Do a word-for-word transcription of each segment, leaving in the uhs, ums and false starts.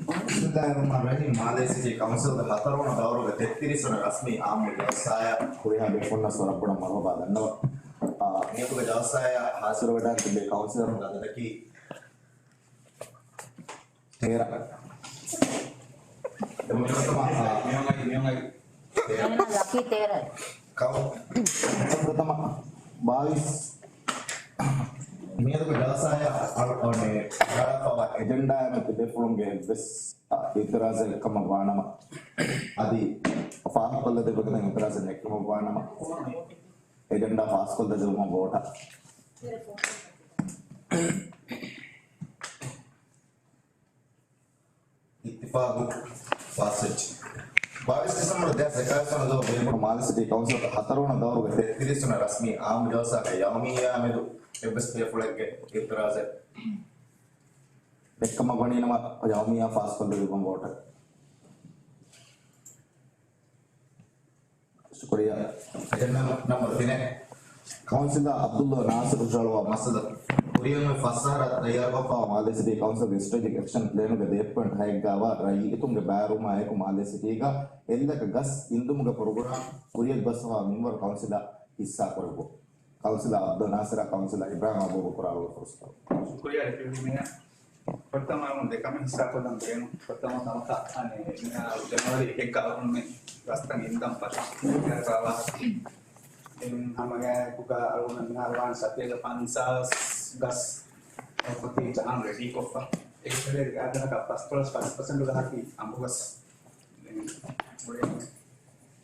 ބިސްމިއްލާހިއްރަޙްމާނިއްރަޙީމް. މާލޭ ސިޓީ ކައުންސިލްގެ ހަތަރުވަނަ ދައުރުގެ ތެއްތިރީސް ވަނަ ރަސްމީ އާއްމު ޖަލްސާއަށް ހުރިހާ ބޭފުޅުންނަށް ވަރަށް ބޮޑަށް މަރުޙަބާ ދަންނަވަން. އާ، މިއަދުގެ ޖަލްސާއަށް ހާޒިރުވެވަޑައިގެން ތިބި ކައުންސިލަރުންގެ އަދަދަކީ ތޭރަ. އެ މިއޮތަމާ، އާ، މިއޮން އައި، މިއޮން އައި. ތޭރަ. އޭނާ ލަކީ ތޭރަ. ކައު-، ޕްރަތަމަ ބާވީސް. މިއަދުގެ ޖަލްސާއަށް އަޅު-، އަޅު-، މި ވަޑައިގަންނަވާ އެޖެންޑާއެއް ނެތި ބޭފުޅުންގެ އެއްވެސް އިއުތިރާޒެއް ކަމަށް ވާނަމަ، އަދި ފާހަގަކޮށްލަދެއްވި ގޮތުން އިއުތިރާޒެއް ނެތްކަމަށް ވާނަމަ، އެޖެންޑާ ފާސްކޮށްލަދެއްވުމަށް ވޯޓަށް. އިއްތިފާގު ފާސްވެއްޖެ. ބާވީސް ޑިސެމްބަރު ދެހާސް އެކާވީސް ވަނަ ދުވަހު ބޭފުޅުން މާލޭ ސިޓީ ކައުންސިލްގެ ހަތަރުވަނަ ދައުރުގެ ތެއްތިރީސް ވަނަ ރަސްމީ އާއްމު ޖަލްސާގައި ޔައުމިއްޔާ މެދު އެއްވެސް ބޭފުޅެއްގެ އިއުތިރާޒެއް ނެތްކަމަށް ވަނީނަމަ، ޔައުމިއްޔާ ފާސްކޮށްލެވި ބޮން ވޯޓަށް. ޝުކުރިއްޔާ. އެޖެންޑާ ނަމްބަރު ތިނެއް. ކައުންސިލަރ ޢަބްދުﷲ ނާސިރު ހުށަހަޅުވާ މައްސަލަ ކުރިއަށް އޮތް ފަސް އަހަރަށް ތައްޔާރުކޮށްފައިވާ މާލޭ ސިޓީ ކައުންސިލްގެ ސްޓްރެޓެޖިކް އެކްޝަން ޕްލޭނުގެ ދެ ޕޮއިންޓް ހައެއްގައިވާ ރައްޔިތުންގެ ބައިވެރިވުމާއެކު މާލޭ ސިޓީގަ އެއްލަކަ ގަސް އިންދުމުގެ ޕްރޮގްރާމް ކުރިއަށް ގޮސްފައިވާ މިންވަރު ކައުންސިލަށް ހިއްސާކުރެއްވުން. ކައުންސިލަރ ޢަބްދުﷲ ނާސިރަށް ކައުންސިލަރ އިބްރާހިމް އަބޫބަކުރަށް އަޅުގަނޑު ފުރުސަތު. ޝުކުރިއްޔާ ޑެޕިއުޓީ މޭޔަރ. ފުރަތަމަ އަޅުގަނޑު ދެ ކަމެއް ހިއްސާކޮށްލަން ބޭނުން. ފުރަތަމަ ކަމަކަށް އަނެއް މިހާރު ޖަނަވަރީ އެކެއްގަ އަޅުގަނޑުމެން ގަސްތައް އިންދަން ފަށަން ކުރިއަށް ގޮސްފައިވާ. ދެން ހަމަ ގާތްގަނޑަކަށް އަޅުގަނޑު މިހާރު ވާން ސަތޭކަ ފަންސާސް ގަސް އޮތީ ޖަހަން ރެޑީކޮށްފަ. އެކަލޭގެ ގާތްގަނޑަކަށް ފަސްދޮޅަސް ފަސް ޕަސެންޓުގަ ހަކީ އަނބުގަސް. ދެން މުޅިން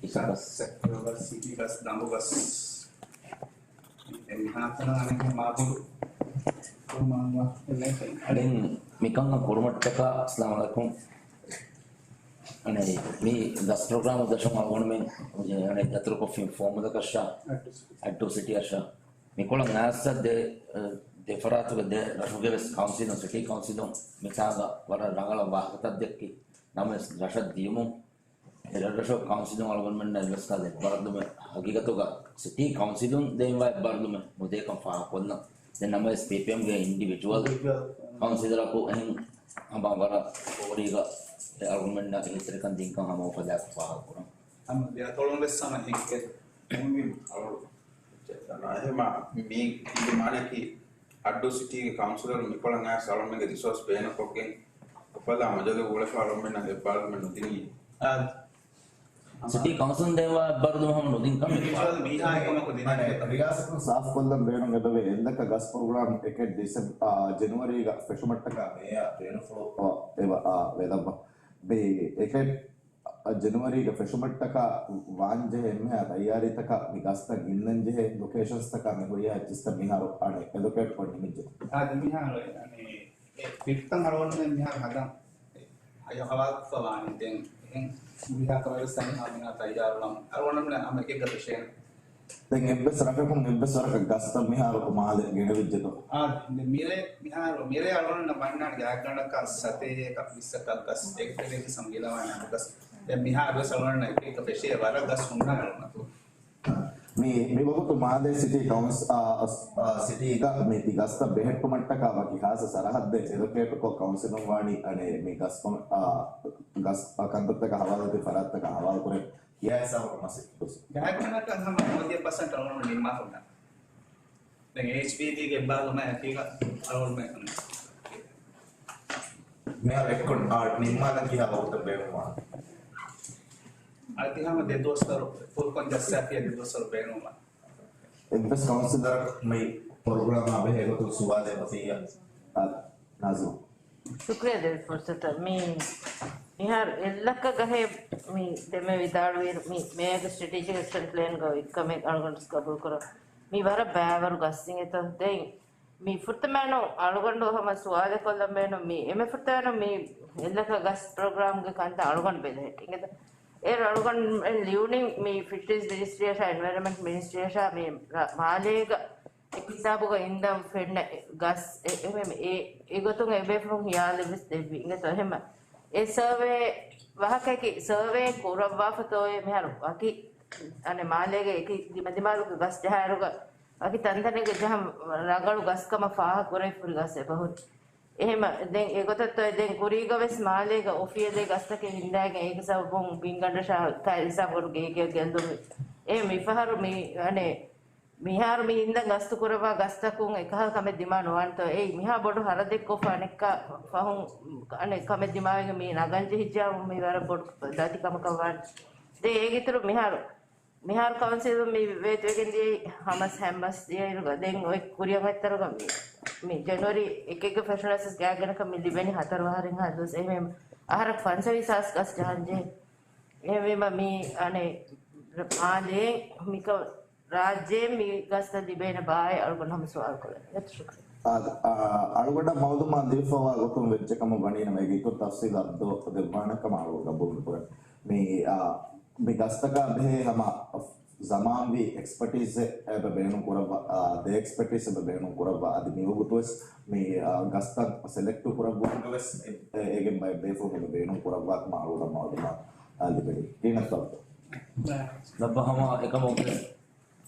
އިސާ ގަސް. ސެކްޓަރ ގަސް، ސިޓީ ގަސް، ދަނބު ގަސް. ދެން މިހާތަނަށް އަނެއް މާބޮޑު ކުރުމަށް ދެން މިކަންކަން ކުރުމަށްޓަކާ، އައްސަލާމު ޢަލައިކުމް. އަނެއް މި ގަސް ޕްރޮގްރާމު ދަށުން އަޅުގަނޑުމެން އަނެއް ދަތުރުކޮށްފިން ފޯމުލަކަށާ، އައްޑޫ ސިޓީއަށާ، މިކޮޅަށް އައިސް ދެ، ދެ ފަރާތުގެ ދެ ރަށުގެ ވެސް ކައުންސިލުން، ސިޓީ ކައުންސިލުން މިތާގަ ވަރަށް ރަނގަޅަށް ވާހަކަތައް ދެއްކި ނަމަވެސް ރަށަށް ދިޔުމުން އެ ރަށްރަށު ކައުންސިލުން އަޅުގަނޑުމެންނަށް އެއްވެސް ކަހަލަ އެއްބަރަށްލުމެއް ހަގީގަތުގަ ސިޓީ ކައުންސިލުން ދޭންވާ އެއްބަރަށްލުމެއް ނުދޭކަން ފާހަގަކޮށްލަން. ދެން ނަމަވެސް ޕީޕީއެމްގެ އިންޑިވިޖުއަލް ކައުންސިލަރަކު އެހެން ހަމަ ވަރަށް ފޯރީގަ އެ އަޅުގަނޑުމެންނަށް އެހީތެރިކަން ދިންކަން ހަމަ އުފަލާކޮށް ފާހަގަކުރަން. ހަމަ ދެ އަތޮޅުން ވެސް ހަމަ އެހެން އެ އެހެންވީމަ އަޅު އެހެމަ މީ ކިޔުމާ ނެތި އައްޑޫ ސިޓީގެ ކައުންސިލަރު މިކޮޅަށް އައިސް އަޅުމެންގެ ރިސޯސް ބޭނުންކޮށްގެން އުފަލާ މަޖަލު އުޅެފަ އަޅުމެންނަށް އެއްބަރަށްމެ ނުދިނީ. އާދެ. ސިޓީ ކައުންސިލުން ދޭންވާ އެއްބަރުލުމެއް ހަމަ ނުދިން ކަމެއް. ވިޝުއަލް މީހާ އެކަމަކު ދިނަ ރިޔާސަތުން ސާފުކޮށްލަން ބޭނުން އެބަވޭ. އެއްލަކަ ގަސް ޕްރޮގްރާމް އެކެއް ޑިސެމް-، އާ، ޖެނުއަރީގަ ފެށުމަށްޓަކާ މޭޔަރ ބޭނުންފުޅު، އާ، އެބަ-، އާ، ވެލައްވަ. މި އެކެއް ޖެނުއަރީގަ ފެށުމަށްޓަކާ ވާންޖެހޭ އެންމެހާ ތައްޔާރީތަކާ މި ގަސްތައް ގިންނަންޖެހޭ ލޮކޭޝަންސްތަކާ މި ހުރިހާ އެއްޗިސްތައް މިހާރު އަނެއް އެލޮކޭޓްކޮށް ނިމިއްޖެ. އާދެ، މިހާރު އަނެއް އެ ފިލްޓަރު އަޅުގަނޑުމެން މިހާރު ހަދަން އެ ހަޔާ ހަވާލުކޮށްފަ ވާނީ. ދެން އެހެން ހުރިހާ ކަމެއް ވެސް އަނެއް ހަމަ މިހާރު ތައްޔާރުވާން އަޅުގަނޑުމެން ހަމަ އެކެއްގަ ފެށޭނެ. ދެން އެއްވެސް ރަށަކުން އެއްވެސް ވަރަކަށް ގަސްތައް މިހާރު މާލެ ގެނެވިއްޖެތޯ؟ އާ، ދެ މިރޭ މިހާރު، މިރޭ އަޅުގަނޑަށް ވަންނާނެ ގާތްގަނޑަކަށް ސަތޭކަ ވިއްސަކަށް ގަސް އެކްޓެރޭގެ ސަމްގިލަވާނެ އަނބު ގަސް. ދެން މިހާރު ވެސް އަޅުގަނޑަށް އެކެއްގަ ފެށޭ ވަރަށް ގަސް ހުންނާނެ އަޅުގަނޑު. މި، މި ވަގުތު މާލެ ސިޓީ ކައުންސް-، އާ، އާ، ސިޓީގަ މި ތި ގަސްތައް ބެހެއްޓުމަށްޓަކާ ވަކި ހާއްސަ ސަރަހައްދެއް އެލޮކޭޓްކޮށް ކައުންސިލުން ވާނީ އަނެއް މި ގަސް ކަމަ-، އާ، ގަސް ކަންތައްތަކަށް ހަވާލު ދިން ފަރާތްތަކަށް ހަވާލުކުރެން. ކިޔާ ހިސާބަކުން މަސައްކަތް ދުވަސް. ގާތްގަނޑަކަށް ހަމަ ނުވަދިހަ ޕަސެންޓް އަޅުގަނޑު ނިންމާފަ ހުންނާނެ. ދެން އެޗްޕީޑީގެ އެއްބާރުލުމާ އެކީގަ އަޅުގަނޑުމެން މިހާރު އެއްކޮށް އާ ނިންމާލަން ކިހާ ވަގުތެއް ބޭނުންވާނެ؟ އަދި ހަމަ ދެ ދުވަސްވަރު ފުލްކޮން ޖައްސާފިޔާ ދެ ދުވަސްވަރު ބޭނުންވާނެ. އެއްވެސް ކައުންސިލަރަކު މި ޕްރޮގްރާމާ ބެހޭ ގޮތުން ސުވާލެއް އޮތިއްޔާ؟ އާ، ނާޒިމް. ޝުކުރިއްޔާ ދެވި ފުރުސަތަށް. މި މިހާރު އެއްލައްކަ ގަހެއް މި ދެމެ ވިދާޅުވިއިރު، މި މޭޔަރގެ ސްޓްރެޓެޖިކް އެކްޝަން ޕްލޭންގަ އޮތް ކަމެއް އަޅުގަނޑު ގަބޫލުކުރަން. މި ވަރަށް ބައިވަރު ގަސް އިނގޭތޯ. ދެން މި ފުރަތަމައިނު އަޅުގަނޑު ހަމަ ސުވާލެއް ކޮށްލަން ބޭނުން. މި އެންމެ ފުރަތަމައިނު މި އެއްލަކަ ގަސް ޕްރޮގްރާމްގެ ކަންތައް އަޅުގަނޑު ބެލެހެއްޓި އިނގޭތޯ. އޭރު އަޅުގަނޑު ލިޔުނީ މި ފިޝަރީޒް މިނިސްޓްރީއަށާ އެންވަޔަރަންމަންޓް މިނިސްޓްރީއަށާ މި ރަ-، މާލޭގަ އެކި ހިސާބުގަ އިންދަން ފެންނަ ގަސް އެ-، އެ-، އެ-، އެގޮތުން އެބޭފުޅުން ހިޔާލެއްވެސް ދެއްވި އިނގޭތޯ. އެހެންމަ އެ ސަރވޭ ވާހަކައަކީ ސަރވޭ ކުރައްވާފަތޯއޭ މިހާރު ވަކި އަނެއް މާލޭގެ އެކި ދިމަދިމާލުގެ ގަސް ޖަހާއިރުގަ ވަކި ތަންތަނެއްގަ ޖަހަން ރަނގަޅު ގަސް ކަމަށް ފާހަގަކުރެވިފަ ހުރި ގަސް އެބަހުރި. އެހެމަ ދެން އެގޮތަށްތޯ ދެން ކުރީގަވެސް މާލޭގަ އޮފީހެލޭ ގަސްތަކެއް ހިންދާގެން އޭގެ ސަބަބުން ބިންގަނޑަށާ ކައިރިސާބުރު ގޭގެ ގެންދުން. އެ މިފަހަރު މި އަނެ މިހާރު މި ހިންދަން ގަސްތު ކުރައްވާ ގަސްތަކުން އެކަހަލަ ކަމެއް ދިމާ ނުވާނެތޯ؟ އެއީ މިހާ ބޮޑު ހަރަދެއް ކޮށްފަ އަނެއްކާ ފަހުން އަނެއް ކަމެއް ދިމާވެގެން މި ނަގަން ޖެހިއްޖާމު މި ވަރަށް ބޮޑު ދަތި ކަމަކަށް ވާނެ. ދެ އޭގެ އިތުރު މިހާރު މިހާރު ކައުންސިލުން މި ވޭތުވެގެން ދިޔައީ ހަމަސް ހަމަސް ދިޔައިރުގަ ދެން އޮތް ކުރިއަށް އޮތްތަރުގަ މި، މި ޖެނުއަރީ އެކެއްގެ ފެށުނަސް ގާތްގަނޑަކަށް މި ލިބެނީ ހަތަރު އަހަރެއްހާ ދުވަސް. އެހެން އަހަރަކު ފަންސަވީސް ހާސް ގަސް ޖަހަންޖެހޭ. އެހެންވީމަ މި އަނެއް މާލޭ މިކަ ރާއްޖޭ މި ގަސްތައް ލިބޭނެ ބާއޭ އަޅުގަނޑު ހަމަ ސުވާލު ކޮށްލަން. އާދެ، އާ، އަޅުގަނޑަށް މައުލޫމާތު ލިބިފަވާ ގޮތުން ވެއްޖެ ކަމަށް ވަނީ ނަމަ އޭގެ އިތުރު ތަފްސީލް އަދު ދެއްވާނެ ކަމަށް އަޅުގަނޑު ގަބޫލު ނުކުރަން. މި، އާ، މި ގަސްތަކާ ބެހޭ ހަމަ ޒަމާންވީ އެކްސްޕަޓީސް އެބަ ބޭނުން ކުރައްވާ، އާ، ދެ އެކްސްޕަޓީސް އެބަ ބޭނުން ކުރައްވާ. އަދި މިވަގުތުވެސް މި، އާ، ގަސްތައް ސެލެކްޓު ކުރައްވުމުގަވެސް އެ-، އެ-، އޭގެން ބައެއް ބޭފުޅުން އެބަ ބޭނުން ކުރައްވާ ކަމަށް އަޅުގަނޑަށް މައުލޫމާތު، އާ، ލިބެނީ. ގިނަ ސަބަބު. ލައްބަ ހަމަ އެކަމުގެ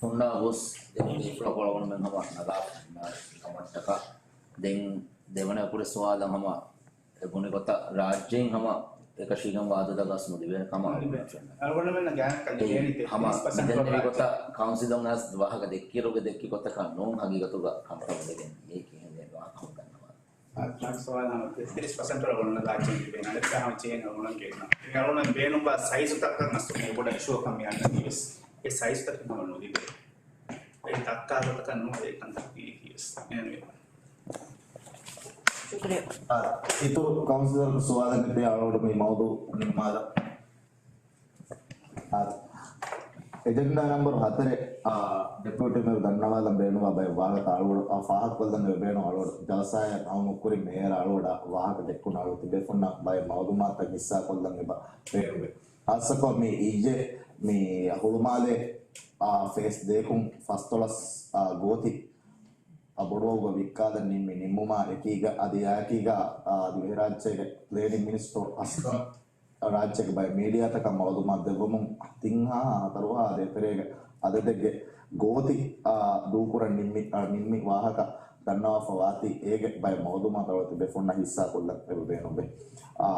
ހުންނާ ގޮސް ދެން ބޭފުޅަކު އަޅުގަނޑުމެން ހަމަ ނަގާފަ ހުންނާނެ ކަމަށްޓަކާ. ދެން ދެވަނަ ކުރި ސުވާލަށް ހަމަ އެ ބުނި ގޮތަށް ރާއްޖޭން ހަމަ އެކަށީގެންވާ އަދަދަށް ގަސް ނުލިބޭނެ ކަމަށް އަޅުގަނޑުމެން އެ، ހަމަ މިދެންނެވި ގޮތަށް ކައުންސިލުން އައިސް ވާހަކަ ދެއްކިއިރުގެ ދެއްކި ގޮތަކަށް ނޫން ހަގީގަތުގަ ކަންކަމަށް ވެގެން މިއީ ކިހިނެއް ވާހަކަ ހަމަ ދަންނަވާ. އާ، ސުވާލު ހަމަ ތިރީސް ޕަސެންޓު އަޅުގަނޑު ދާއްޖެ ބޭނުން އަނެއްކާ ހަމަ ޗޭން އަޅުގަނޑު ގެންނަ. އެ އަޅުގަނޑު ބޭނުންވާ ސައިޒުތަކަށް ނަސްތު މި ބޮޑަށް އިޝޫއަކަށް މި އަންނަނީވެސް. އެ ސައިޒުތަކެއް ހަމަ ނުލިބޭ. އެ ދައްކާ ގޮތަކަށް ނޫން އެ ކަންތައް މި ހިޔަސް. އެހެންވީމަ. ޝުކުރިއްޔާ. އާ، އިތުރު ކައުންސިލަރު ސުވާލެއް ނެތޭ އަޅުގަނޑު މި މައުޟޫ ނިންމާލަން. އާ، އެޖެންޑާ ނަމްބަރު ހަތަރެއް، އާ، ޑެޕިއުޓީ މޭޔަރު ދަންނަވާލަން ބޭނުންވާ ބައެއް ވާހަކަތައް އަޅުގަނޑު، އާ، ފާހަގަކޮށްލަން އެބަ ބޭނުން. އަޅުގަނޑު ޖަލްސާއެއް ހަމަކުރި މޭޔަރ އަޅުގަނޑަށް ވާހަކަ ދެއްކުން އަޅު ތިބޭފުންނަށް ބައެއް މައުލޫމާތުތައް ހިއްސާކޮށްލަން އެބަ ބޭނުންވޭ. ހާއްސަކޮށް މި އިއްޔެ މި ހުޅުމާލޭ، އާ، ފޭސް ދޭކުން ފަސްދޮޅަސް، އާ، ގޯތި އާ، ބޮޑުވައުގަ ވިއްކާލަން ނިންމި ނިންމުމާ އެކީގަ އަދި އެއާއެކީގަ، އާ، ދިވެހިރާއްޖޭގެ ޕްލޭނިން މިނިސްޓަރު އަސްލަމް ރާއްޖޭގެ ބައެއް މީޑިއާތަކަށް މައުލޫމާތު ދެއްވަމުން ތިންހާ ހަތަރުހާ ދޭތެރޭގެ އަދަދެއްގެ ގޯތި، އާ، ދޫކުރަން ނިންމި، އާ، ނިންމި ވާހަކަ ދަންނަވާފަ ވާތީ އޭގެ ބައެއް މައުލޫމާތު އަޅު ތިބޭފުންނަށް ހިއްސާކޮށްލަން އެބަ ބޭނުންވޭ. އާ،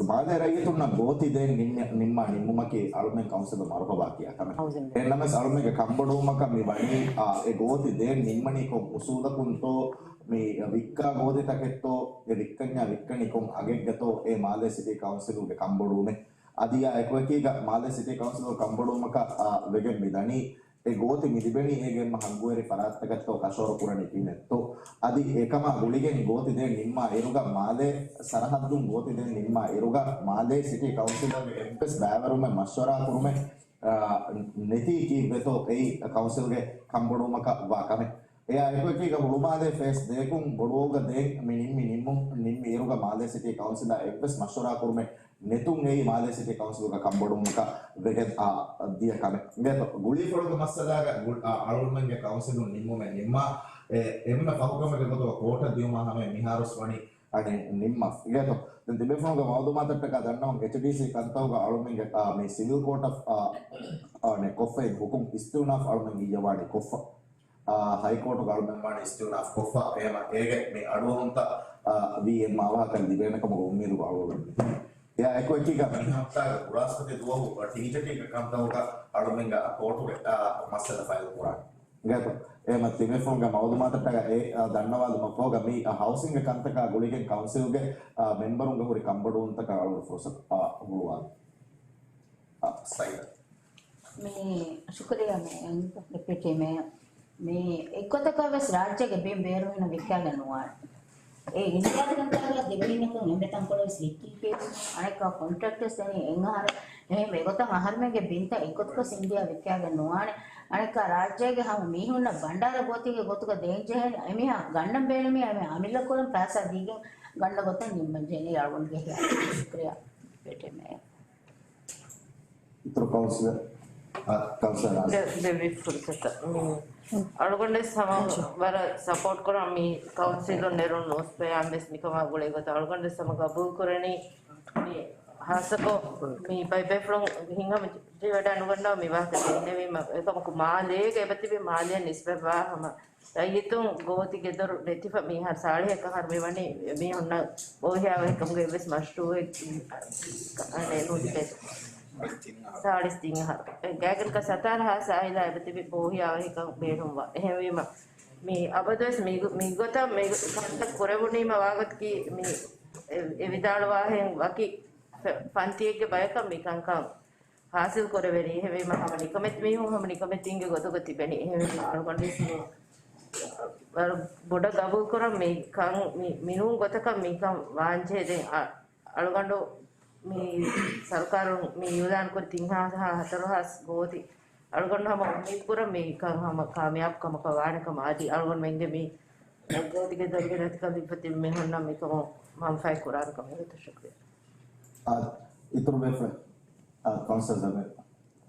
މާލޭ ރައްޔިތުންނަށް ގޯތި ދޭން ނިންމި، ނިންމާ ނިންމުމަކީ އަޅުމެން ކައުންސިލު މަރުހަބާ ކިޔާ ކަމެއް. ހައުސިން ބިލް. އެހެންނަމަވެސް އަޅުމެންގެ ކަންބޮޑުވުމަކަށް މި ވަނީ، އާ، އެ ގޯތި ދޭން ނިންމަނީ ކޮން އުސޫލަކުންތޯ، މި ވިއްކާ ގޯތިތަކެއްތޯ، އެ ވިއްކަންޏާ ވިއްކަނީ ކޮން އަގެއްގަތޯ، އެ މާލޭ ސިޓީ ކައުންސިލުގެ ކަންބޮޑުވުމެއް. އަދި އާ އެކުއެކީގަ މާލޭ ސިޓީ ކައުންސިލުގެ ކަންބޮޑުވުމަކަށް، އާ، ވެގެން މި ދަނީ، އެ ގޯތި މި ލިބެނީ އޭގެ އެންމެ ހައްގުވެރި ފަރާތްތަކެއްތޯ ކަށަވަރު ކުރަނީ ކިހިނެއްތޯ؟ އަދި އެކަމާ ގުޅިގެން ގޯތި ދޭން ނިންމާ އިރުގަ މާލޭ ސަރަހައްދުން ގޯތި ދޭން ނިންމާ އިރުގަ މާލޭ ސިޓީ ކައުންސިލުގެ އެއްވެސް ބައިވެރުމެއް މަޝްވަރާ ކުރުމެއް، އާ، ނެތީ ކީއްވެތޯ އެއީ ކައުންސިލްގެ ކަންބޮޑުވުމަކަށް ވާ ކަމެއް. އެއާ އެކުއެކީގަ ހުޅުމާލޭ ފޭސް ދޭކުން ބޮޑުވައުގަ ދޭން މި ނިންމި ނިންމުން ނިންމި އިރުގަ މާލޭ ސިޓީ ކައުންސިލާ އެއްވެސް މަޝްވަރާ ކުރުމެއް ނެތުން އެއީ މާލޭ ސިޓީ ކައުންސިލުގަ ކަންބޮޑުވުމަކަށް ވެގެން، އާ، ދިޔަ ކަމެއް. އިނގޭތޯ، ގުޅީފުޅުގެ މައްސަލާގަ ގު-، އާ، އަޅުމެންގެ ކައުންސިލުން ނިންމުމެއް ނިންމާ، އެ، އެންމެ ފަހުކަމެއްގެ ގޮތުގަ ކޯޓަށް ދިޔުމާ ހަމައަށް މިހާރުސް ވަނީ އަނެއް ނިންމަސް. އިނގޭތޯ، ދެން ތިބޭފުޅުންގެ މައުލޫމާތަށްޓަކާ ދަންނަވަން އެޗްޑީސީ ކަންތައްގަ އަޅުމެންގެ، އާ، މި ސިވިލް ކޯޓަށް، އާ، އާ، ނެ، ކޮށްފައި ހުކުމް އިސްތިއުނާފް އަޅުމެން އިއްޔެ ވާނީ ކޮށްފަ. އާ، ހައިކޯޓުގަ އަޅުމެން ވާނީ އިސްތިއުނާފް ކޮށްފަ. އެހެމަ އޭގެ މި އަޑުއަހުންތައް، އާ، ވީ އެއްމެ އަވަހަކަށް ލިބޭނެ ކަމުގެ އުއްމީދުގަ އަޅުގަނޑު. އެއާ އެކުއެކީގަ މި ހަފްތާގެ ބުރާސްފަތި ދުވަހު ޓީޒެޓީގެ ކަންތައްގަ އަޅުމެންގެ ކޯޓުގެ، އާ، މައްސަލަ ފައިލް ކުރާނެ. އިނގޭތޯ، އެހެމަ ތިބޭފުޅުންގެ މައުލޫމާތަށްޓަކާ އެ، އާ، ދަންނަވާލުމަށް ފަހުގަ މި، އާ، ހައުސިންގ ކަންތަކާ ގުޅިގެން ކައުންސިލްގެ، އާ، މެމްބަރުންގެ ހުރި ކަންބޮޑުވުންތަކަށް އަޅުގަނޑު ފުރުސަތު، އާ، ހުޅުވާލަން. އާ، ސައިދަ. މި ޝުކުރިއްޔާ މޭ ޑެޕިއުޓީ މޭޔަރ. މި އެއްގޮތަކަށް ވެސް ރާއްޖޭގެ ބިން ބޭރުމީހުންނަށް ވިއްކާގެން ނުވާނެ. އެ އިންތިހާބު ކަންތަކާ ދެބޭހިންނަކުން އެންމެ ތަންކޮޅެއް ވެސް ވިއްކީ ކޭސް ނޫން. އަނެއްކާ ކޮންޓްރެކްޓަރސް ދެނީ އެއް އަހަރު. އެހެން އެގޮތަށް އަހަރުމެންގެ ބިންތައް އެއްގޮތަކަށް ސިންދިޔާ ވިއްކާގެން ނުވާނެ. އަނެއްކާ ރާއްޖޭގެ ހަމަ މީހުންނަށް ބަންޑާރަ ގޯތީގެ ގޮތުގަ ދޭން ޖެހޭނެ. އެމީހާ ގަންނަން ބޭނުމީ އެމީހާ އަމިއްލަ ކުރަން ޕައިސާ ދީގެން ގަންނަ ގޮތަށް ނިންމަން ޖެހޭނީ އަޅުގަނޑުގެ ހިޔާލު. ޝުކުރިއްޔާ. ޝުކުރިއްޔާ. އިތުރު ކައުންސިލަރ، އަ، ކައުންސިލަރ ނާޒިމް. ދެ-، ދެވި ފުރުސަތަށް. މި އަޅުގަނޑެއް ހަމަ ވަރަށް ސަޕޯޓް ކުރާ މި ކައުންސިލުން ނެރުން ނޫސް ޕެއާން ވެސް މިކަމާ ގުޅޭ ގޮތަށް އަޅުގަނޑެއް ހަމަ ގަބޫލް ކުރަނީ މި ހާއްސަކޮށް މި ބައިބޭފުޅުން ހިތްހަމަޖެހިވަޑައިނުގަންނަވާ މި ވާހަކަ ދެންނެވީމަ، އެކަމަކު މާލޭގެ އެބަތިބި މާލެއަށް ނިސްބަތްވާ ހަމަ ރައްޔިތުން ގޯތި ގެދޮރު ނެތިފަ މިހާރު ސާޅީހަކަށް ހަރު މިވަނީ މީހުންނަށް ބޯހިޔާވަހިކަމުގެ އެއްވެސް މަޝްރޫއެއް ނުލިބޭ. ސާޅީސް ތިން އަހަރު. ގާތްގަނޑަކަށް ސަތާރަ ހާސް އާއިލާ އެބަތިބި ބޯހިޔާވަހިކަން ބޭނުންވާ. އެހެންވީމަ، މި އަބަދުވެސް މި، މިގޮތަށް މި ކަންތައް ކުރެވުނީމަ ވާގޮތަކީ މި އެ، އެ ވިދާޅުވާހެން ވަކި ފަ-، ފަންތިއެއްގެ ބަޔަކަށް މި ކަންކަން ހާސިލް ކުރެވެނީ. އެހެންވީމަ ހަމަ ނިކަމެތި މީހުން ހަމަ ނިކަމެތީންގެ ގޮތުގަ ތިބެނީ. އެހެންވީމަ އަޅުގަނޑުވެސް ވަރަށް ބޮޑަށް ގަބޫލުކުރަން މި ކަން، މި، މިނޫން ގޮތަކަށް މިކަން ވާންޖެހޭ. ދެން އަ-، އަޅުގަނޑު މި ސަރުކާރުން މި އިއުލާން ކުރި ތިން ހާސް ހަ ހަތަރު ހާސް ގޯތި އަޅުގަނޑު ހަމަ އުއްމީދު ކުރަން މި ކަން ހަމަ ކާމިޔާބު ކަމަކަށް ވާނެ ކަމަށް. އަދި އަޅުގަނޑުމެންގެ މި ގޯތިގެ ދޮރުގެ ނެތިކަން ލިބިފަ ތިބި މީހުންނަށް މިކަމުން މަންފާއެއް ކުރާނެ ކަމަށް ހެދު ޝުކުރިއްޔާ. އާ، އިތުރު ބޭފުޅެއް، އާ، ކައުންސިލަރ ޒަމީރު.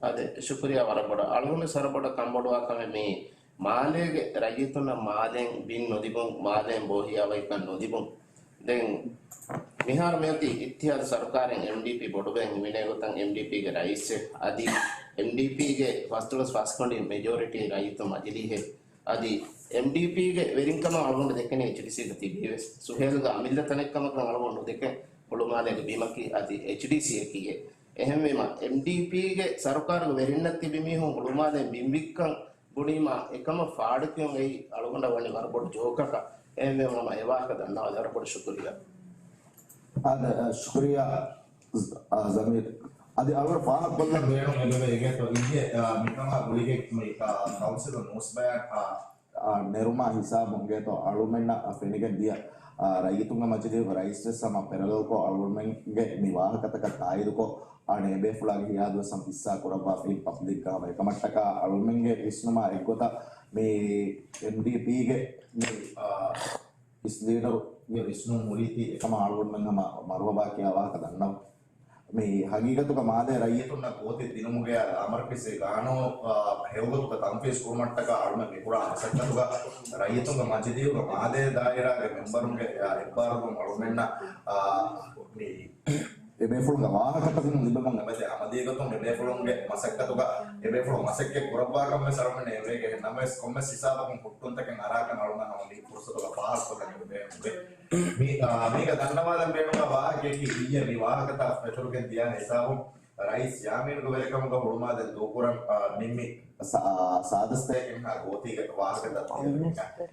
އާދެ، ޝުކުރިއްޔާ ވަރަށް ބޮޑަށް. އަޅުގަނޑު ވެސް ވަރަށް ބޮޑަށް ކަންބޮޑުވާ ކަމެއް މީ މާލޭގެ ރައްޔިތުންނަށް މާލެއިން ބިން ނުލިބުން، މާލެއިން ބޯހިޔާވަހިކަން ނުލިބުން. ދެން މިހާރު މިއޮތީ އިއްތިހާދު ސަރުކާރެއް، އެމްޑީޕީ ބޮޑުބޭން ހިމެނޭ ގޮތަށް އެމްޑީޕީގެ ރައީސެއް އަދި އެމްޑީޕީގެ ފަސްދޮޅަސް ފަސްކޮނޑި މެޖޯރިޓީ ރައްޔިތުން މަޖިލީހެއް އަދި އެމްޑީޕީގެ ވެރިންކަމަށް އަޅުގަނޑު ދެކެނީ އެޗްޑީސީގަ ތިބީވެސް. ސުހޭލްގަ އަމިއްލަ ތަނެއްކަމަކަށް އަޅުގަނޑު ނުދެކެން ހުޅުމާލޭގެ ބިމަކީ އަދި އެޗްޑީސީއަކީ. އެހެންވީމަ، އެމްޑީޕީގެ ސަރުކާރުގެ ވެރިންނަށް ތިބި މީހުން ހުޅުމާލޭ ބިންވިއްކަން ބުނީމާ އެކަމަށް ފާޑުކިޔުން އެއީ އަޅުގަނޑަށް ވަނީ ވަރަށް ބޮޑު ޖޯކަކަށް. އެހެންވީމަ ހަމަ އެ ވާހަކަ ދަންނަވާލި ވަރަށް ބޮޑު ޝުކުރިއްޔާ. އާދެ، އަ، ޝުކުރިއްޔާ، އަ، ޒަމީރު. އަދި އަޅުގަނޑު ފާހަގަކޮށްލަން ބޭނުން އެބަވޭ އިނގޭތޯ އިނގޭ، އަ، މިކަމާ ގުޅިގެން މި، އަ، ކައުންސިލުން ނޫސް ބަޔާން، އަ، އާ، ނެރުމާ ހިސާބުން އިނގޭތޯ އަޅުމެންނަށް ފެނިގެން ދިޔަ، އާ، ރައްޔިތުންގެ މަޖިލީހުގެ ރައީސްވެސް ހަމަ ޕެރަލަލްކޮށް އަޅުގަނޑުމެންގެ މި ވާހަކަތަކަށް ތާއީދުކޮށް، އަނެއް އެބޭފުޅާގެ ހިޔާލުވެސް ހަމަ ހިއްސާ ކުރައްވާފައި ޕަބްލިކްގަ ހަމަ އެކަމަށްޓަކާ އަޅުމެންގެ ވިސްނުމާ އެއްގޮތަށް މި އެމްޑީޕީގެ މި، އާ، އިސް ލީޑަރުގެ ވިސްނުން ހުރީތީ އެކަމަށް އަޅުގަނޑުމެން ހަމަ މަރުހަބާ ކިޔާ ވާހަކަ ދަންނަވަން. މި ހަގީގަތުގަ މާލޭ ރައްޔިތުންނަށް ގޯތި ދިނުމުގެ ލާމަރުކަޒީ ގާނޫނު، އާ، ހެޔޮގޮތުގަ ތަންފީޒް ކުރުމަށްޓަކާ އަޅުމެން މިކުރާ މަސައްކަތުގަ ރައްޔިތުންގެ މަޖިލީހުގަ މާލޭ ދާއިރާގެ މެމްބަރުންގެ، އާ، އެއްބާރުލުން އަޅުމެންނަށް، އާ، މި އެބޭފުޅުންގެ ވާހަކަތަކުން ލިބެމުން އެބަދޭ އަމަލީގޮތުން އެބޭފުޅުންގެ މަސައްކަތުގަ އެބޭފުޅުން މަސައްކަތް ކުރައްވާކަން ވެސް އަޅުމެން އެވޭގެ. ނަމަވެސް ކޮންމެސް ހިސާބަކުން ހުއްޓުންތަކެއް އަރާކަން އަޅުމެން ހަމަ މި ފުރުސަތުގަ ފާހަގަކޮށްލަން ބޭނުންވޭ. މި، އާ، މީގަ ދަންނަވާލަން ބޭނުންވާ ވާހަކަޔަކީ އިއްޔެ މި ވާހަކަތައް ފެތުރުގެން ދިޔާ ހިސާބުން ރައީސް ޔާމީނުގެ ވެރިކަމުގަ ހުޅުމާލެ ދޫކުރަން، އާ، ނިންމި ސާ-، ސާދަ ސަތޭކައެއްހާ ގޯތީގެ ވާހަކަތައް ތިބެ.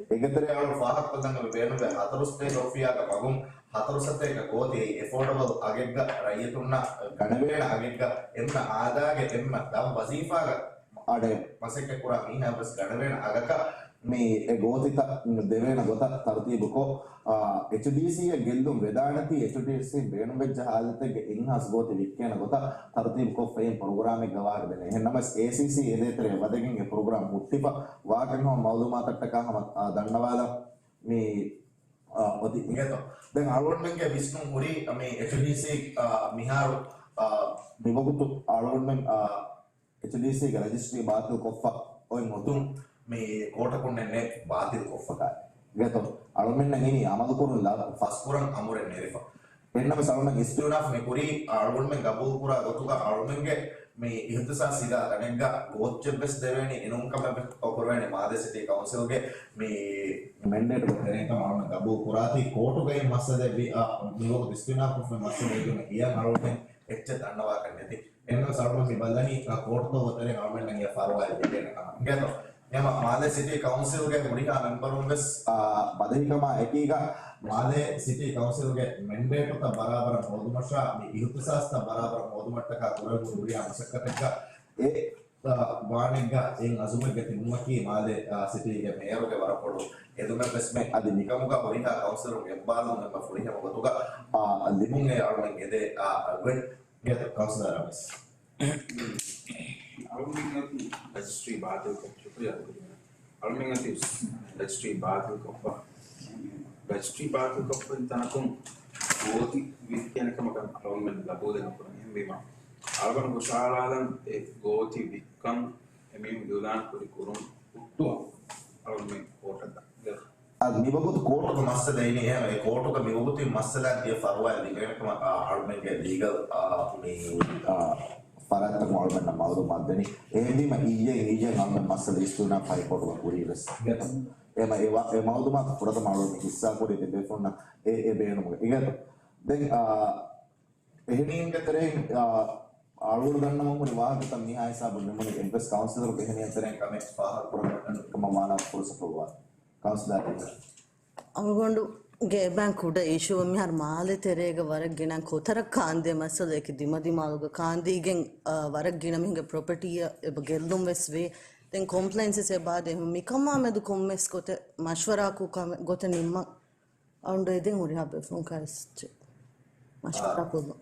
އޭގެ ތެރެއަށް އަޅު ފާހަގަކޮށްލަން ބޭނުންވޭ ހަތަރު ސަތޭކަ ރުފިޔާގެ މަގުން ހަތަރު ސަތޭކަ ގޯތި އެފޯޑަބަލް އަގެއްގަ ރައްޔިތުންނަށް ގަނެވޭނެ އަގެއްގަ އެންމެ އާދާގެ އެންމެ ދަށް ވަޒީފާގަ އަޑެ މަސައްކަތްކުރާ މީހާ ވެސް ގަނެވޭނެ އަގަކަށް މި އެ ގޯތިތައް ދެވޭނެ ގޮތަށް ތަރުތީބުކޮށް، އާ، އެޗްޑީސީއަށް ގެއްލުން ވެދާނެތީ، އެޗްޑީސީން ބޭނުންވެއްޖެ ހާލަތެއްގެ އިންހާސް ގޯތި ވިއްކޭނެ ގޮތަށް ތަރުތީބުކޮށްފައިން ޕްރޮގްރާމެއްގަ ވާހަކަ ދެނެ. އެހެން ނަމަވެސް، އޭސީސީ އެދޭތެރޭ ވަދެގެން އެ ޕްރޮގްރާމް ހުއްޓިފަ ވާކަން ހަމަ މައުލޫމާތަށްޓަކާ ހަމަ، އާ، ދަންނަވާލަން މި، އާ، އޮތީ. އިނގޭތޯ؟ ދެން އަޅުގަނޑުމެންގެ ވިސްނުން ހުރީ މި އެޗްޑީސީ، އާ، މިހާރު، އާ، މިވަގުތު އަޅުގަނޑުމެން، އާ، އެޗްޑީސީގެ ރަޖިސްޓްރީ ބާތިލް ކޮށްފަ އޮތް އޮތުން މި ކޯޓަކުންނެއް ނެތް ބާތިލް ކޮށްފަކާ. ގޭތޯ؟ އަޅުމެންނަށް އިނީ އަމަލުކުރުން ލާ ފަސްކުރަން އަމުރެއް ނެރިފަ. އެހެންނަމަވެސް އަޅުމެން އިސްތިއުނާފް މި ކުރީ އަޅުގަނޑުމެން ގަބޫލުކުރާ ގޮތުގަ އަޅުމެންގެ މި އިހުތިސާސް ސިލާ ތަނެއްގަ ގޯއްޗެއްވެސް ދެވޭނީ އިނުންކަމެއް ކުރެވޭނީ މާލޭ ސިޓީ ކައުންސިލްގެ މި މެންޑޭޓުގެ ތެރެއިން ކަމަށް އަޅުމެން ގަބޫލު ކުރާތީ ކޯޓުގައި މައްސަލަ ވި، އާ، މިވަގުތު އިސްތިއުނާފް ކޮށްފަ މައްސަލަ ވެގެން ހިޔަން އަޅުމެން އެއްޗެއް ދަންނަވާކަށް ނެތި. އެންމެ ސަރުމަ މި ބަލަނީ، އާ، ކޯޓުތަކުގެ ތެރެއިން އަޅުމެންނަށް އެ ފަރުވާއެއް ލިބޭނެ ކަމަށް. އިނގޭތޯ؟ އެމަ މާލޭ ސިޓީ ކައުންސިލްގެ ހުރިހާ މެމްބަރުން ވެސް، އާ، ބަދަހިކަމާ އެކީގަ މާލޭ ސިޓީ ކައުންސިލްގެ މެންޑޭޓުތައް ބަރާބަރަށް ހޯދުމަށާ، މި އިހުތިސާސްތައް ބަރާބަރަށް ހޯދުމަށްޓަކާ ކުރެވުނު ހުރިހާ މަސައްކަތެއްގަ އެ، އާ، ވާނެއްގަ އެއް އަޒުމެއްގަ ތިބުމަކީ މާލޭ، އާ، ސިޓީގެ މޭޔަރުގެ ވަރަށް ބޮޑު އެދުމެއްވެސް މެ. އަދި މިކަމުގަ ހުރިހާ ކައުންސިލުން އެއްބާރުލުން އެންމެ ފުރިހަމަ ގޮތުގަ، އާ، ލިބުން އެ އަޅުމެން އެދޭ، އާ، ގޮތް. ގޭތޯ ކައުންސިލަރ ރަމީސް. އަޅުމެން އޮތީ ރަޖިސްޓްރީ ބާތިލްކޮށް، ޝުކުރިއްޔާ. އަޅުމެން އޮތީ ރަޖިސްޓްރީ ބާތިލްކޮށްފަ، ރަޖިސްޓްރީ ބާތިލްކޮށްފައި ތަނަކުން ގޯތި ވިއްކޭނެ ކަމަކަށް އަޅުމެން ގަބޫލެއް ނުކުރަން. އެހެންވީމަ، އަޅުގަނޑު ހުށަހަޅާލަން އެ ގޯތި ވިއްކަން އެމީހުން އިއުލާން ކުރި ކުރުން ހުއްޓުވަން އަޅުމެން ކޯޓަށް ދާން. އަދި މިވަގުތު ކޯޓުގަ މައްސަލަ އިނީ އެހެން، އެ ކޯޓުގަ މިވަގުތު މައްސަލައަށް ދިޔަ ފަރުވާއެއް ލިބޭނެ ކަމަށް އަޅުމެންގެ ލީގަލް މި ފަރާތްތަކުން އަޅުމެންނަށް މައުލޫމާތު ދެނީ. އެހެންވީމަ އިއްޔެ އިއްޔެ އަޅުމެން މައްސަލަ އިސްތިއުނާފް ހައިކޯޓުގަ ކުރީވެސް. އެ މަ-، އެ މައުލޫމާތު ފުރަތަމަ އަޅުމެން ހިއްސާކުރީ ތިބޭފުޅުންނަށް އެ، އެ ބޭނުމުގަ. އިގޭތޯ؟ ދެން، އާ، އެހެނީންގެ ތެރެއިން، އާ، އަޅުގަނޑު ދަންނަވަން ހުރި ވާހަކަތައް މިހާ ހިސާބުން ނިމުނީ. އެއްވެސް ކައުންސިލަރު އެހެނީން ތެރެއިން ކަމެއް ފާހަގަކުރައްވަން ކަމަށް ވާނަމަ ފުރުސަތު ލުވާ. ކައުންސިލަރ އަޅުގަނޑުގެ އެބައިން ކުޑަ އިޝޫއެއް މިހާރު މާލެ ތެރޭގަ ވަރަށް ގިނަ ކޮތަރަށް ކާންދޭ މައްސަލައަކީ ދިމަދިމާލުގަ ކާންދީގެން، އާ، ވަރަށް ގިނަ މީހުންގެ ޕްރޮޕަޓީއަށް އެބަ ގެއްލުން ވެސް ވޭ. ދެން ކޮމްޕްލެއިންސް އެބަ ދޭ. މިކަމާ މެދު ކޮންމެސް ގޮތެއް މަޝްވަރާކު ކަމެއް ގޮތެއް ނިންމަން އަޅުގަނޑު އެދެން ހުރިހާ ބޭފުޅުން ކައިސް މަޝްވަރާ ކޮށްލުން.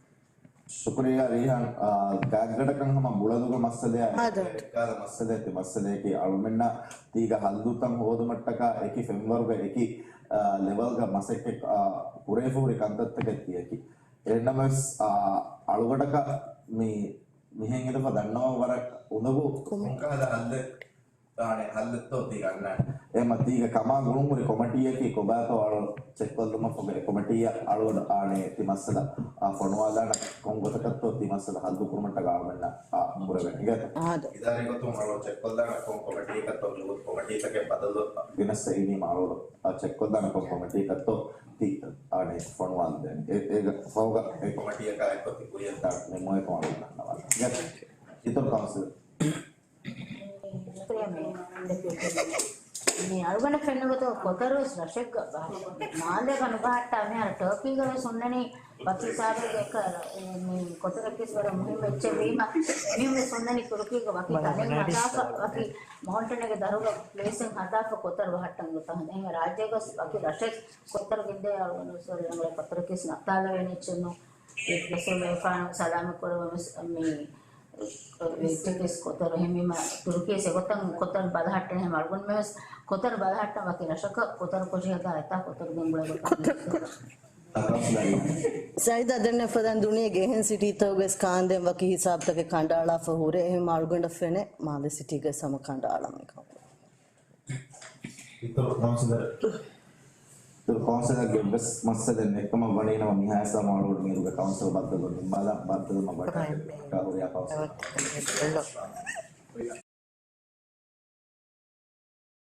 ޝުކުރިއްޔާ ރީހާން، އާ، ގާތްގަޑަކަށް ހަމަ ބުޅަލުގެ މައްސަލައާ އާދެ. އެއްކާލަ މައްސަލައެއް ތި މައްސަލައަކީ އަޅުމެންނަށް ތީގަ ހައްލުތައް ހޯދުމަށްޓަކާ އެކި ފެންވަރުގަ އެކި، އާ، ލެވަލްގަ މަސައްކަތް، އާ، ކުރެވިފަ ހުރި ކަންތައްތަކެއް ތިޔަކީ. އެހެންނަމަވެސް، އާ، އަޅުގަޑަކަށް މި މިހެން އިނދެފަ ދަންނަވަން ވަރަށް އުނދަގޫ ކޮންކަހަލަ ހައްލެއް އާނެ ހައްލެއްތޯ ތީ ގަންނާނެ. އެ މަ ތީގަ ކަމާ ގުޅުން ހުރި ކޮމިޓީއަކީ ކޮބާތޯ އަޅު ޗެކްކޮށްލުމަށްފަހު އެ ކޮމިޓީއަށް އަޅުގަނޑު އާނެ ތި މައްސަލަ، އާ، ފޮނުވާލާނެ ކޮން ގޮތަކަށްތޯ ތި މައްސަލަ ހައްލު ކުރުމަށްޓަކާ އަޅުމެންނަށް، އާ، ކުރެވޭނެ. އިނގޭތަ؟ އާދެ. އިދާރީ ގޮތުން އަޅު ޗެކްކޮށްލާނެ ކޮން ކޮމިޓީއަކަށްތޯ މިވަގުތު ކޮމިޓީތަކެއް ބަދަލު ގިނައްސަ އިނީމަ އަޅުގަނޑު، އާ، ޗެކްކޮށްލާނެ ކޮން ކޮމިޓީއަކަށްތޯ ތި އާނެ ފޮނުވާލަދޭނެ. އެ، އޭގަ ފަހުގަ އެ ކޮމިޓީއަކާ އެއްކޮށް ތި ކުރިއަށްދާނެ މި މޮޔަކު އަޅުގަނޑު ދަންނަވާލަން. އިނގޭތަ؟ އިތުރު ކައުންސިލް. މި އަޅުގަނޑަށް ފެންނަ ގޮތަށް ކޮތަރުވެސް ރަށެއްގަ ބަހައްޓާ. މާލޭގަ ނުބަހައްޓާ މިހާރު ޓަރކީގަ ވެސް ހުންނަނީ ވަކި ހިސާބެއްގަ އެކަ، މި ކޮތަރަކީސް ވަރަށް މުހިންމު އެއްޗެއް ވީމަ، މިހެން ވެސް ހުންނަނީ ތުރުކީގަ ވަކި ތަނެއް ހަދާފަ، ވަކި މައުންޓެނެއްގެ ދަށުގަ ޕްލޭސެއް ހަދާފަ ކޮތަރު ބަހައްޓަން ގޮތަށް. އެހެން ރާއްޖޭގަ ވަކި ރަށެއް ކޮތަރު ގެންދޭ އަޅުގަނޑު ވެސް ވަރަށް ރަނގަޅަށް ކޮތަރަކީސް ނައްތާލެވޭނެ އެއްޗެއް ނޫން. ރަސޫލު އެފާނު ސަލާމަތް ކުރައްވަން ވެސް މި ވެއްޖެކެސް ކޮތަރު އެހެންވީމަ، ތުރުކީ އެގޮތަށް ކޮތަރު ބަލަހައްޓަން އެހެން އަޅުގަނޑުމެން ވެސް ކޮތަރު ބަލަހައްޓަން ވަކި ރަށަކަށް ކޮތަރު ކޮށި ހަދާ އެތާ ކޮތަރު ގެންގުޅޭ ގޮތަށް. ސައިދާ ދެންނެ ފަދަ ދުނިޔޭގެ އެހެން ސިޓީތަކުގަވެސް ކާންދޭން ވަކި ހިސާބުތަކެއް ކަނޑައަޅާފަ ހުރޭ. އެހެން އަޅުގަނޑަށް ފެނޭ މާލެ ސިޓީގަ ހަމަ ކަނޑައަޅަމުން. އިތުރު ކައުންސިލަރ. އިތުރު ކައުންސިލަރގެ އެއްވެސް މައްސަލައެއް ނެތްކަމަށް ވަނީނަމަ މިހާ ހިސާބުން އަޅުގަނޑު މީރުގެ ކައުންސިލް ބައްދަލު ނިންމާލާ ބައްދަލުމަށް ވަޑައިގެން ހުރިހާ ކައުންސިލަރ.